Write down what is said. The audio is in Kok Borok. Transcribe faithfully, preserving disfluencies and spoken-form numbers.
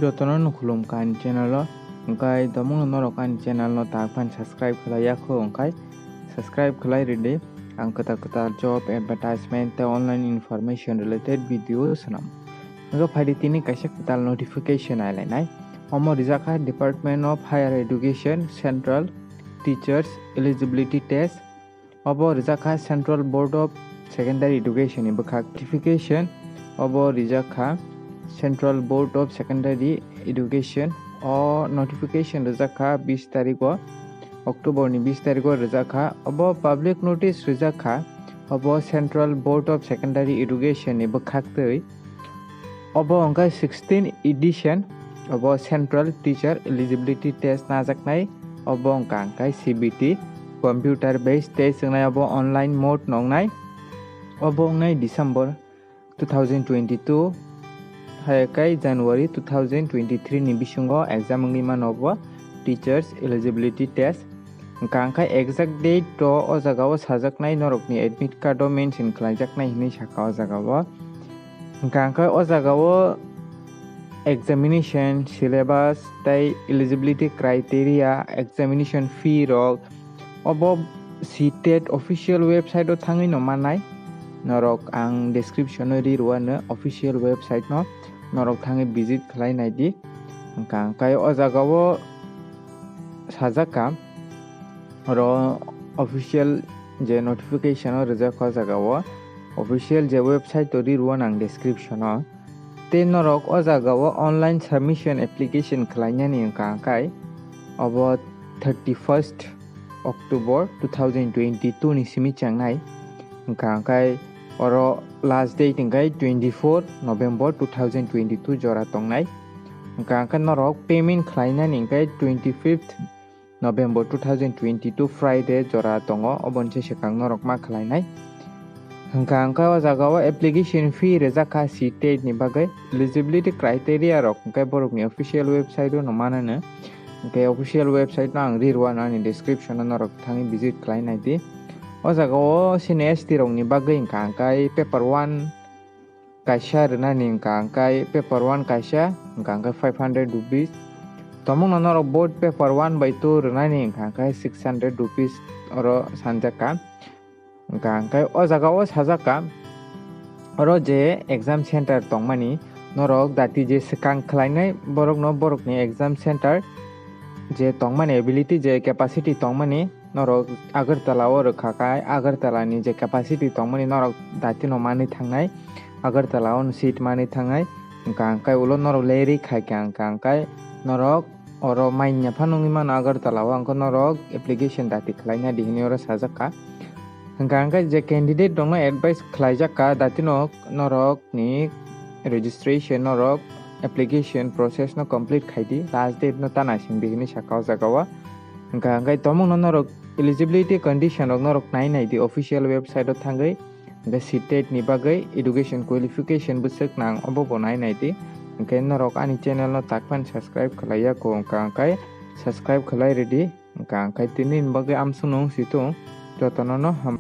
Jotono no khulumkha ani channel o, hwnkhe tomungno norok ani channel no tak phan subscribe khlai ya kho, hwnkhe subscribe khlai rwdi. Ang kwtal kwtal job advertisement tei online information related video swnam. Hwnkhe phaidi tini kaisa kwtal notification nailainai. Omo rijak kha Department of Higher Education, Central Teachers Eligibility Test. Obo rijak kha Central Board of Secondary Education ni bwkhak notification. Obo rijak kha Central Board of Secondary Education. O notification rijak kha bis tarikh o, October ni bis tarikh o rijak kha. Obo public notice rijak kha. Obo Central Board of Secondary Education ni bwkhak twi. Obo hwnkhe sixteen edition, obo Central Teacher Eligibility Test najaknai, obo wngkha hwnkhe C B T, computer based test wngnai, obo online mode no wngnai, obo wngnai December two thousand twenty-two, hai khe January two thousand twenty-three ni bisingo exam wngwi mano obo Teachers Eligibility Test. Hwnkha hwnkhe exact date to o jaga o sajaknai, norokni admit card o mention khlaijaknai hinwi sakha o jaga o. Hwnkha hwnkhe o jaga o examination syllabus tei eligibility criteria, examination fee rok obo C TET official website o thangwi no mannai. Norok ang description o ri rwano official website no, norok thangwi visit khlai nai di. Hwnkha hwnkhe o jaga o sajak kha, oro official je notification o rijak kha o jaga o, official je website o ri rwo nang description o. Tei norok o jaga o online submission application khlainani wngkha hwnkhe obo thirty first October two thousand twenty-two ni simi changnai, wngkha hwnkhe oro last date hwnkhe twenty-four November two thousand twenty-two jora tongnai. Hwnkha hwnkhe norok payment khlainani hwnkhe twenty-fifth November two thousand twenty-two Friday jora tongo, oboni se swkang norok ma khlainai. Hwnkha hwnkhe o jaga o application fee rijak kha C TET ni bagwi, eligibility criteria rok hwnkhe borokni official website o no manano. Hwnkhe official website no ang ri rwano ani description o, norok thangwi visit khlai nai di. O jaga o sini S T rok ni bagwi hwnkha hwnkhe paper one kaisa rwnani wngkha hwnkhe paper one kaisa wngkha hwnkhe five hundred rupees. Tomungno norok both paper one bai two rwnani wngkha hwnkhe six hundred rupees oro sanjak kha. Wngkha hwnkhe o jaga o sajak kha, oro je exam center tongmani norok dati je swkang khlainai borokno, borokni exam center je tongmani ability, je capacity tongmani, norok Agartala o rwkha khe, Agartala ni je capacity tongmani norok dati no manwi thangnai, Agartala o seat manwi thangnai, wngkha hwnkhe ulo norok lerwi khai kha, wngkha hwnkhe norok oro manya phano wngwi mano Agartala o, hwnkhe norok application dati khlaina di hinwi oro sajak kha. Hwnkha hwnkhe je candidate rokno advice khlaijak kha, dati no norok ni registration norok application process no complete khai di, last date no ta naising di hinwi sakha o jaga o. Hwnkha hwnkhe tomungno norok eligibility condition rok norok nai nai di official website o thangwi, hwnkhe C TET ni bagwi education qualification bwswk nang obo bo nai nai di. Hwnkhe norok ani channel no tak phan subscribe khlai ya kho, hwnkha hwnkhe subscribe khlai rwdi, hwnkha hwnkhe tini ni bagwi amsong no wng si thung, jotono no ham.